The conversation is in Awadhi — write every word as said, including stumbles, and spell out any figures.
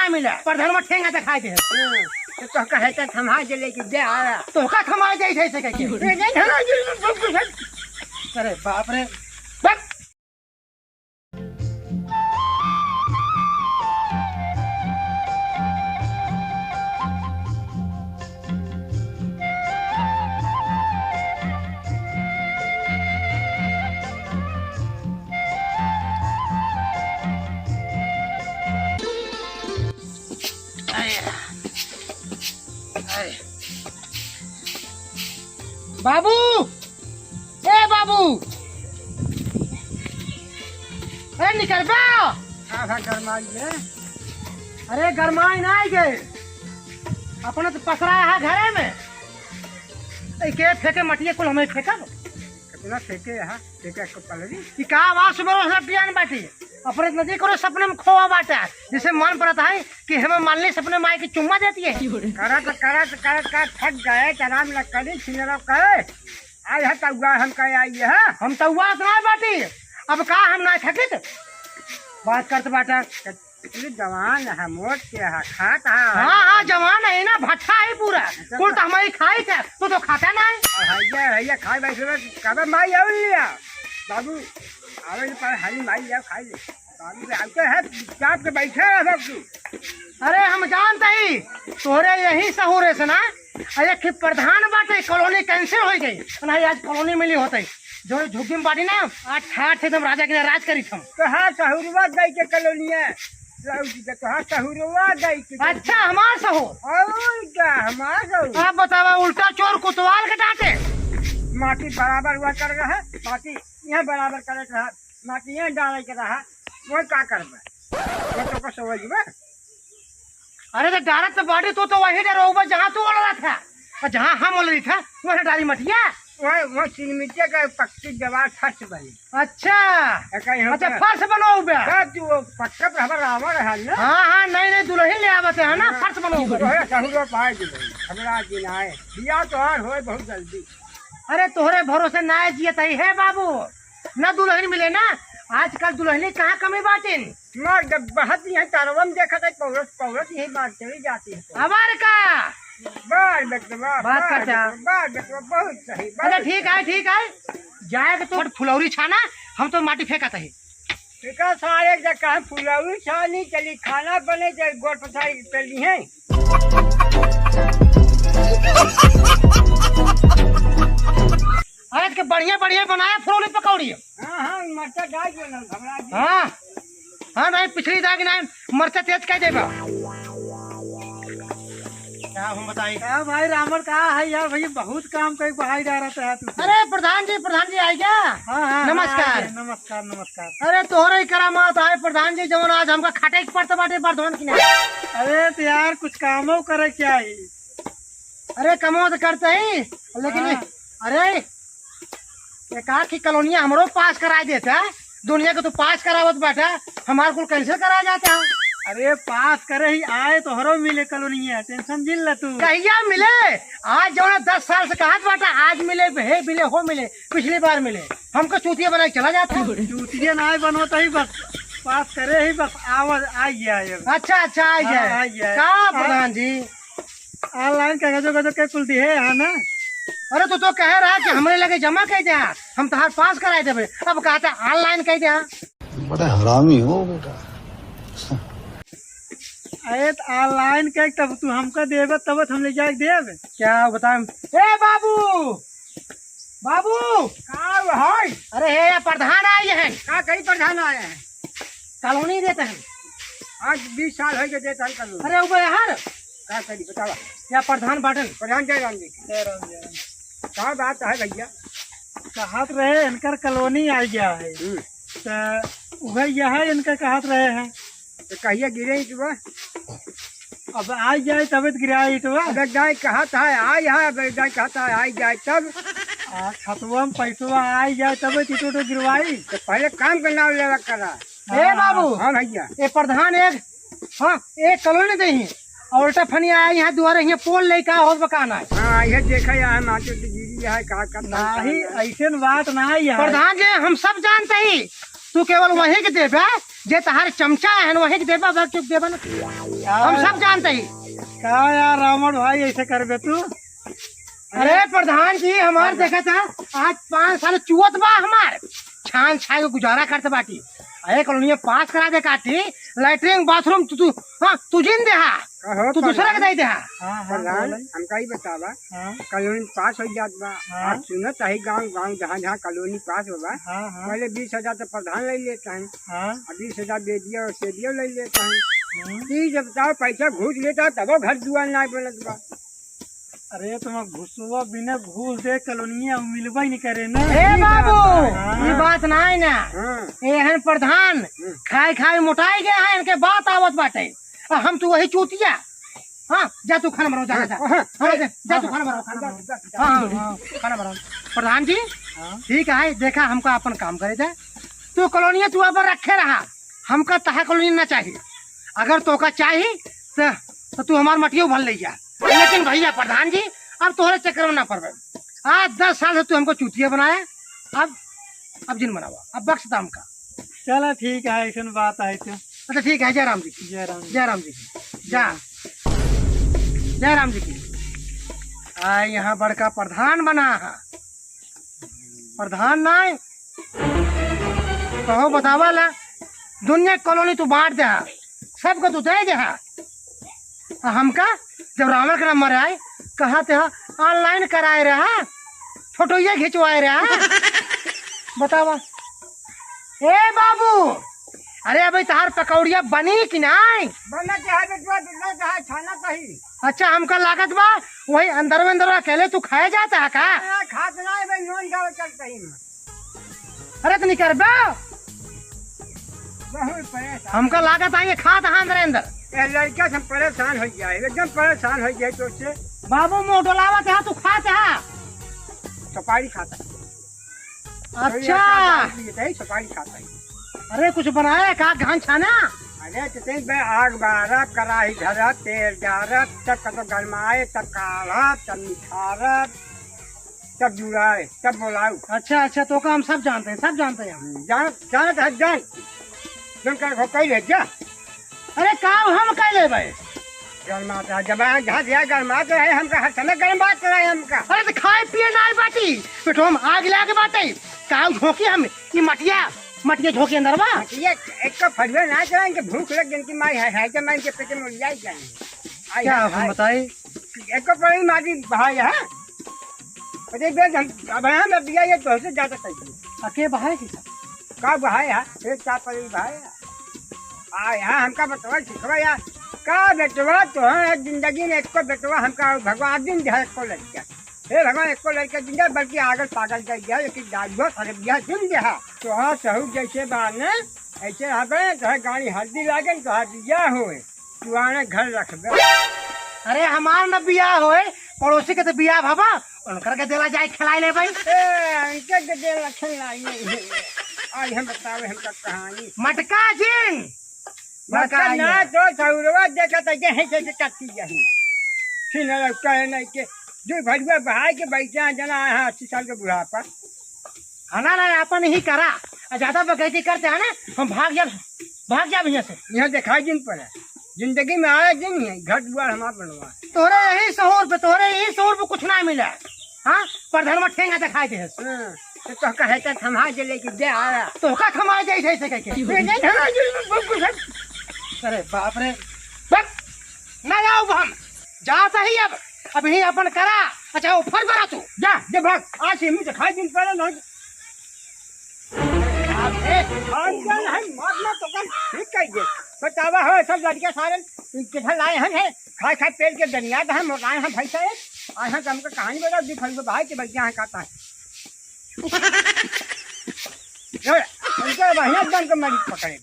मिला, प्रधान में ठेंगा दिखाई दे। हाँ, तो, तो कहे तो थमा दे लेके दे आया। तो का थमा दे, ऐसे, ऐसे करके? ये नहीं थमा दे, तुम कुछ। अरे बाप रे। बक। बाबू, ए बाबू, अरे निकल बा। का भा गरमाई है? अरे गरमाई ना आई गए, अपने तो पसरा है घरे में। ए, के फेंके मटिया कुल हमें फेंकब। कितना फेंके यहाँ? ठीक है, इसको पलरी। ई का आवाज सुबह से पियान बाटी? अपने नदी को सपने में खोवा बाटा, जिसे मन पड़ता है कि हमें मानली सपने में आए के चुम्मा देती है। करत, करत, करत, करत थक गए, त आराम न करी, छिनरो कहे। आज है तउआ हम कहे आई है। हम तउआ इतना बाटी, अब का हम ना थकित? बात करत बाटा। तू जवान है, मोट के है, खात है। हाँ, हाँ, जवान है ना, भट्ठा है पूरा। अच्छा, कुल तो हमारी खाई थे, तू तो खाता ना है। और हैया, हैया, खाए बैठे रहे, कबे माई आउल लिया। बाबू, आवे के पर हाली माई लिया, खाई ले। बाबू के आते हैं, चुपचाप के बैठे रह सब तू। अरे, हम जानते ही, तोरे यही सहूरे से ना, अरे, कि प्रधान बाटे, कॉलोनी कैंसिल हो गई। नहीं, आज कॉलोनी मिली होते। जो झुग्गी में बाटी ना, आज ठाठ एकदम राजा के राज करी थम। कहाँ सहुरवा गई के कॉलोनिया? लौट के कहाँ सहुरवा गई के? अच्छा, हमार सहूर। और क्या, हमार सहूर। आप बतावा, उल्टा चोर कोतवाल के डांटे। माटी बराबर हुआ कर रहा, माटी यहाँ बराबर करे के रहा, माटी यहाँ डाले के रहा, वो का करबे? वो तो को समझ में। अरे तो डारत तो बाटी, तू तो वही डरोबा जहाँ तू ओल रहा था, और जहाँ हम ओल रही था, वहाँ डारी मटिया। वहाँ, वहाँ सिरमिटिया का पक्की दीवार फर्श बनी। अच्छा, एका यहाँ अच्छा, पे फर्श बनवाऊ बे। बस तू वो पक्का पे हमारा रावण है ना? हाँ, हाँ, नहीं, नहीं, दुल्हन ले आवत है ना, हाँ। फर्श बनवाऊ बे। तोहरा सहूरो पाए जी भाई, हमरा जी ना आए। बिया तोहार होए बहुत जल्दी। अरे तोहरे भरोसे ना जियत है, हे बाबू, ना दुल्हन मिले ना, आजकल दुल्हनी कहाँ कमी बाटिन। मार जब बहत ही है, तारवा में देखत है, पौरत, पौरत यही बात चली जाती है। हमार का? बार बेटवा, बात बार करता। बेटवा, बार बेटवा, बहुत सही, अच्छा, बहुत ठीक है, ठीक है। जाए के तो फुलौरी छाना, हम तो माटी फेंकत है। ठीक है, सारे जगह हम फुलौरी छानी, चली खाना बने, जब गोड़ पसारी चली है। आज के बढ़िया, बढ़िया बनाया फुलौरी पकौड़ी। हाँ, हाँ, मरचा डाल दो ना, घबरा दे। हाँ, हाँ, नहीं, पिछली दाग ना, मरचा तेज कर देबा। क्या हम बताई? क्या भाई रावण, का है यार, भाई बहुत काम कई बढ़ाई जा रहा है तू। अरे प्रधान जी, प्रधान जी आ गया। हाँ, हाँ, नमस्कार। हाँ, आ गया, नमस्कार, नमस्कार। अरे तोहरे ही करामात है प्रधान जी, जवन आज हमका खटे के पड़त बाटे प्रधान की ना। अरे तो यार कुछ कामो करे क्या ही? अरे कमो तो करते ही, लेकिन हाँ। अरे एक आखी कॉलोनिया हमरो पास कराए देता, दुनिया के तू पास करावत बाटा, हमार कुल कैंसिल कराया जाता। अरे पास करे ही आए तोहरो मिले कॉलोनिया, टेंशन जिन ले तू। कहिया मिले? आज जौन दस साल से कहत बाटा, आज मिले, हे मिले, हो मिले, पिछली बार मिले, हमको चूतिया बना के चला जाता। चूतिया ना बनवत ही बस, पास करे ही बस, आवाज आ गया है। अच्छा, अच्छा, आ हाँ, गया है। आ गया है। का हाँ। प्रधान जी? Online कागजो कागजो के कुल दिहे है ना? अरे तू तो कहे रहा कि हमरे लगे जमा कर दे, हम तोहार पास कराए देबे। अब कहता online कर दे। बड़ा हरामी हो बेटा। अरे तो online के तब तू हमका देबे तब तो हम ले जाके देबे। क्या बताएं? ए बाबू, बाबू। का भाई? अरे हे प्रधान आए हैं। का कई प्रधान आए हैं? कॉलोनी देते हैं। आज बीस साल हो गए देते हैं कॉलोनी। अरे वो यार, का करी बतावा? या प्रधान बाटन? प्रधान जय राम जी की। जय राम, जय राम। का बात है भैया? कहत रहे इनकर कॉलोनी आ गया है। हम्म। तो वह यह है इनका कहत रहे हैं। तो कहिया गिरे ईंटवा? अब आ जाए तबे तो गिराए ईंटवा। अब एक दाई कहत है आई है, अब एक दाई कहत है आई जाए तब। आ, खतवा में पैसवा आ जाए तबे तो ईंटो गिरवाई। तो पहले काम का नाम लेवा करा। ए बाबू। हाँ भैया। ए प्रधान एक, हाँ, एक कॉलोनी दे ही। और उल्टा फनी आया यहाँ दुआरे, यहाँ पोल लेके आ, होत बकाना है। हाँ, ये देखा यहाँ मार्केट गिरी है, का, का, का, नहीं, का। ऐसे न बात ना है यहाँ। प्रधान जी, हम सब जानते ही, तू केवल वही के देबे, जे तहार चमचा है, वही के देबे, बाकी के देबे ना। हम सब जानते ही। का यार रावण भाई, ऐसे करबे तू? अरे प्रधान जी, हमार देखा था, आज पाँच साल चुअत बा हमार, छान छाए के गुजारा करत बाटी। अरे कॉलोनी पास करा दे काटी, लैट्रिन बाथरूम तू, तू, हाँ, तू जिन देहा, कहो तू दूसरा के प्रधान। दे देहा। हाँ, हाँ, प्रधान, बोले। हमका ही बतावा, हाँ। कॉलोनी पास हो जात बा। हाँ। आज सुनत है गाँव, गाँव जहाँ, जहाँ कॉलोनी पास हो बा, हाँ, हाँ। पहले बीस हजार तो प्रधान ले लेता है। हाँ। अब बीस हजार दे दिया और से दिया ले लेता है। हम्म। ई जब बताओ पैसा घूस लेता तबो घर दुआर ना बनत बा। अरे तुम घुसवा बिना घूस दे कॉलोनिया में मिलबा ही नहीं करे ना। ए बाबू, हाँ। ये बात ना है ना। हाँ। ये हैं प्रधान, हम्म। खाए खाए मोटाई गया है, इनके बात आवत बाटे। आ, हम तो वही चूतिया। हाँ, जा तू खाना बनाओ, जा, जा, जा। हाँ, हाँ, जा, जा तू हाँ, खाना बनाओ, खाना जा, बनाओ। जा, जा। हाँ, हाँ, हाँ, खाना बनाओ। प्रधान जी, हाँ। ठीक है, देखा हमका अपन काम करे दे। तू कॉलोनिया तू अपन रखे रहा, हमका तहा कॉलोनी ना चाहिए। अगर तोका चाहिए तो, तो तू हमार मटियो भर ले जा। लेकिन भैया प्रधान जी, अब तोहरे चक्कर में ना पड़बे। आज दस साल से तू हमको चूतिया बनाया, अब, अब जिन बनावा, अब बख्श दा हमका। चला ठीक है, ऐसन बात है तो। अच्छा ठीक है, जय राम जी की। जय राम जी। जय राम जी की। जा। जय राम जी की। आ, यहाँ बड़का प्रधान बना है। प्रधान नाय, कहो बतावा ला, दुनिया कॉलोनी तू बांट देहा, सबको तू दे देहा। आ हमका जब रावण के नंबर आए, कहा ते हा, online कराए रहा, फोटो ये खिंचवाए रहा। बतावा। ए बाबू, अरे अबे तहार पकौड़िया बनी कि नाय? बनत है बेटवा, बनत है, छानत ही। अच्छा, हमका लागत बा, वही अंदर में अंदर अकेले तू खाए जाता है का? हाँ, खात ना है भाई, नॉन गाँव चलते ही में। अरे तो निकर बे। बहुत परेशान। हमका लागत है ये खात है अंदर अंदर। ए लड़का से हम परेशान हो गया है, एकदम परेशान हो गया है तो से। बाबू मुंह डोलावत है, तू खात है। सुपारी खाता है। अच्छा। तो ये का बात है, सुपारी खाता है। अरे कुछ बनाया का घान छाना? अरे तो तेल बे आग बारा, कढ़ाई धरा, तेल डारा, तब कतो गरमाए, तब काढ़ा, तब निखारा, तब जुड़ाए, तब बोलाऊ। अच्छा, अच्छा, तो का हम सब जानते हैं, सब जानते हैं हम। हम्म, जान, जानत है, जान। तुम कर हो कही ले जा। अरे का हम कह लेबे? गरमात है, जब आए जहाँ दिया गरमात है, हमका हर समय गरमात रहे हमका। अरे तो खाए पिए ना बाटी, पेटवा में आग लागे बाटे। का झोंकी हम, ई मटिया, मटिया झोंकी अंदर बा। मटिया एक तो फलवे ना चलाएं कि भूख लग गई कि माई है, है कि माई के पेट में ले आई जाए। आई क्या है, हम है। बताई? एक तो पड़ी माटी भाई है। अरे बे हम, अब हम अब दिया ये तो से ज्यादा चाहिए। अके भाई की का? का भाई है? एक का पड़ी भाई है? आ, यहाँ हमका बतवा सिखवा यार। का बेटवा, तोहर जिंदगी में एको बेटवा हमका भगवान दिन दिहा एको लड़का। हे भगवान, एको लड़का दिन दिहा, बल्कि आगल पागल कर दिया, लेकिन दारुआ खरीद दिया, दिन दिहा। तोहार सहू जैसे बा ने, ऐसे हबे, तोहार गाड़ी हल्दी लागे, तोहार बिया होए, तू आने घर रखबे। अरे हमार न बिया होए, पड़ोसी के तो बिया भवा, उनकर के देला जाए खिलाई ले भाई। ए, इनके के देला खिलाई नहीं है। आज हम बतावे हमका कहानी। मटका जिन। मटका मटका ना जिन। तो सौरवा देखा था, ये है जैसे कत्ती यही। फिर लौटा है नहीं के, दो भरुआ बहाए के बैठे हैं जना, यहाँ अस्सी साल के बुढ़ापा। है ना, ना, अपन ही करा। आ ज्यादा बकैती करते हैं ना, हम भाग जाब, भाग जाब यहाँ से। यहाँ दिखाई दिन पड़ा, जिंदगी में आया दिन नहीं, घर दुआर हमार बनवा। तोरे यही शहर पे, तोरे यही शहर पे कुछ ना मिला। हाँ, प्रधान में ठेंगा दिखाई दे। हाँ, तो, तो कहे तो थमा दे लेके दे आया। तो का थमा दे, ऐसे, ऐसे कह के? ये नहीं थमा दे, बहुत कुछ है। अरे बाप रे, बस, ना जाओ हम, जा सही अब, अभी अपन करा। अच्छा, वो फल बना तू। जा, जा भाग, आज से मुझे खाए दिन पहले नहीं। अरे, आज क्या है, मारना तो कल ठीक कह दे। बतावा हो, सब लड़के सारे किधर लाए हम है, खाए खाए पेट के दनिया तो हम मोटाए हम भैंसा है। आज हम तुमको कहानी बता दी, फल भाई के बैठे हैं, कहता है। ये, उनके बढ़िया बन के मरीज पकड़े।